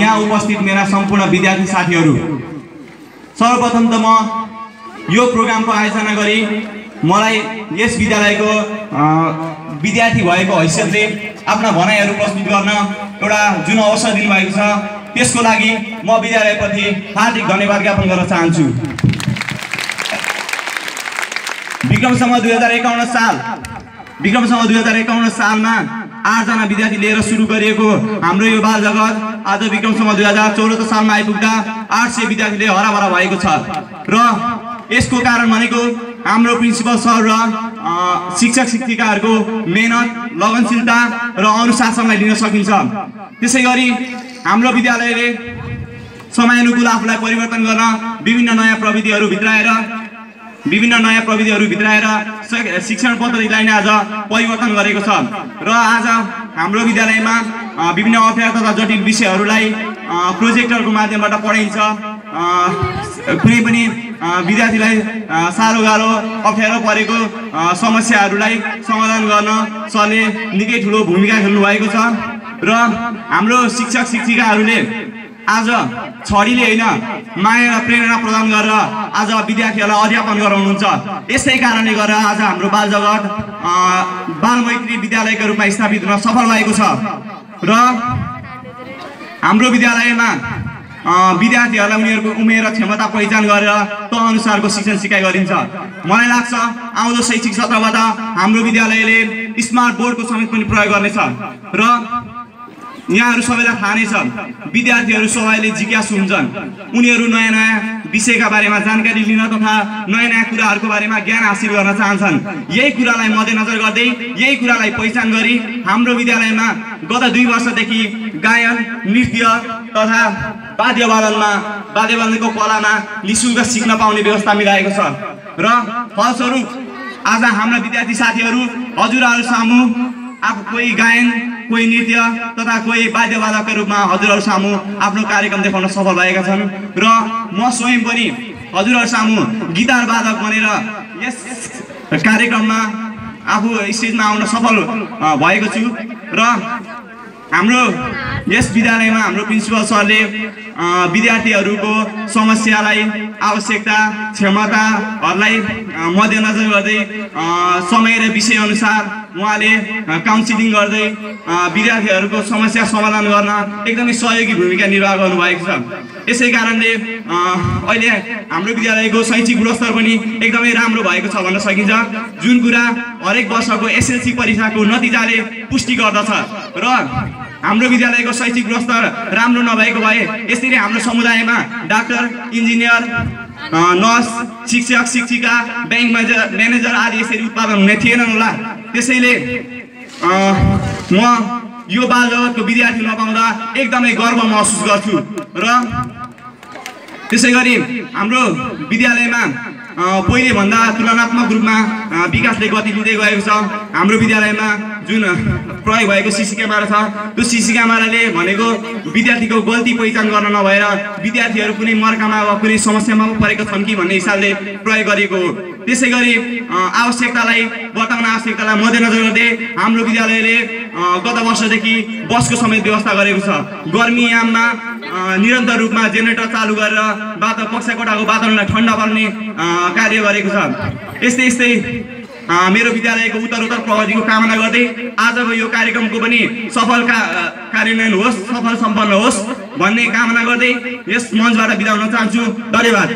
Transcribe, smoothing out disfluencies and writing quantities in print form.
यहाँ उपस्थित मेरा सम्पूर्ण विद्यार्थी साथीहरू, सर्वप्रथम त म यो प्रोग्रामको आयोजना गरी मलाई यस विद्यालयको विद्यार्थी भएको हैसियतले आफ्ना भनाइहरू प्रस्तुत गर्न एउटा जुन अवसर दिनुभएको छ त्यसको लागि म विद्यालयप्रति हार्दिक धन्यवाद ज्ञापन गर्न चाहन्छु। विक्रमसम्म 2051 सालमा 8 जना विद्यार्थी लिएर सुरु गरिएको हाम्रो यो बाल जगत आज विक्रमसम्म 2074 सालमा आइपुग्दा 800 विद्यार्थीले हराभरा भएको छ र यसको कारण भनेको हाम्रो प्रिन्सिपल सर र शिक्षक शिक्षिकाहरूको मेहनत, लगनशीलता र अनुशासनलाई लिन सकिन्छ। त्यसैगरी हाम्रो विद्यालयले समयानुकूल आफूलाई परिवर्तन गर्न विभिन्न नयाँ प्रविधिहरू भित्राएर शिक्षण पद्धतिलाई नै आज परिवर्तन गरेको छ र आज हाम्रो विद्यालयमा विभिन्न अप्ठ्यारो तथा जटिल विषयहरूलाई प्रोजेक्टरको माध्यमबाट पढाइन्छ। कुनै पनि विद्यार्थीलाई साह्रो गाह्रो अप्ठ्यारो परेको समस्याहरूलाई समाधान गर्न सरले निकै ठुलो भूमिका खेल्नु भएको छ र हाम्रो शिक्षक शिक्षिकाहरूले आज छडीले होइन माया र प्रेरणा प्रदान गरेर आज विद्यार्थीहरूलाई अध्यापन गराउनुहुन्छ। यसै कारणले गर्दा आज हाम्रो बाल जगत बाल मैत्री विद्यालयको रूपमा स्थापित हुन सफल भएको छ र हाम्रो विद्यालयमा विद्यार्थीहरूलाई उनीहरूको उमेर र क्षमता पहिचान गरेर त्यो अनुसारको शिक्षण सिकाइ गरिन्छ। मलाई लाग्छ आउँदो शैक्षिक सत्रबाट हाम्रो विद्यालयले स्मार्ट बोर्डको समेत पनि प्रयोग गर्नेछ र यहाँहरू सबैलाई थाहा नै छ विद्यार्थीहरू सबैले जिज्ञासु हुन्छन्। उनीहरू नयाँ नयाँ विषयका बारेमा जानकारी लिन तथा नयाँ नयाँ कुराहरूको बारेमा ज्ञान हासिल गर्न चाहन्छन्। यही कुरालाई मध्यनजर गर्दै यही कुरालाई पहिचान गरी हाम्रो विद्यालयमा गत 2 वर्षदेखि गायन, नृत्य तथा वाद्यवादनको कलामा निःशुल्क सिक्न पाउने व्यवस्था मिलाएको छ र फलस्वरूप आज हाम्रा विद्यार्थी साथीहरू हजुरहरू सामु कोही गायन, कोही नृत्य तथा कोही वाद्यवादकको रूपमा हजुरहरू सामु आफ्नो कार्यक्रम देखाउन सफल भएका छन् र म स्वयं पनि हजुरहरू सामु गिटार वादक बनेर यस कार्यक्रममा आफू स्टेजमा आउन सफल भएको छु र हाम्रो यस विद्यालयमा हाम्रो प्रिन्सिपल सरले विद्यार्थीहरूको समस्यालाई, आवश्यकता, क्षमताहरूलाई मध्यनजर गर्दै समय र विषय अनुसार उहाँले काउन्सिलिङ गर्दै विद्यार्थीहरूको समस्या समाधान गर्न एकदमै सहयोगी भूमिका निर्वाह गर्नुभएको छ। यसै कारणले अहिले हाम्रो विद्यालयको शैक्षिक गुणस्तर पनि एकदमै राम्रो भएको छ भन्न सकिन्छ, जुन कुरा हरेक वर्षको एसएलसी परीक्षाको नतिजाले पुष्टि गर्दछ र हाम्रो विद्यालयको शैक्षिक गुणस्तर राम्रो नभएको भए यसरी हाम्रो समुदायमा डाक्टर, इन्जिनियर, नर्स, शिक्षक शिक्षिका, ब्याङ्क म्यानेजर आदि यसरी उत्पादन हुने थिएनन् होला। त्यसैले म यो बाल जगतको विद्यार्थी नपाउँदा एकदमै गर्व महसुस गर्छु र त्यसैगरी हाम्रो विद्यालयमा पहिले भन्दा तुलनात्मक रूपमा विकासले गति लिँदै गएको छ। हाम्रो विद्यालयमा जुन प्रयोग भएको सीसी क्यामेरा छ त्यो सीसी क्यामेराले भनेको विद्यार्थीको गल्ती पहिचान गर्न नभएर विद्यार्थीहरू कुनै मर्कामा वा कुनै समस्यामा परेका छन् कि भन्ने हिसाबले प्रयोग गरिएको हो। त्यसैगरी वर्तमान आवश्यकतालाई मध्यनजर गर्दै हाम्रो विद्यालयले गत वर्षदेखि बसको समेत व्यवस्था गरेको छ। गर्मी याममा निरन्तर रूपमा जेनेरेटर चालु गरेर कक्षा कोठाको वातावरणलाई ठन्डा पार्ने कार्य गरेको छ। यस्तै मेरो विद्यालयको उत्तरोत्तर प्रगतिको कामना गर्दै आजको यो कार्यक्रमको पनि सफल कार्यान्वयन होस्, सफल सम्पन्न होस् भन्ने कामना गर्दै यस मञ्चबाट बिदा हुन चाहन्छु। धन्यवाद।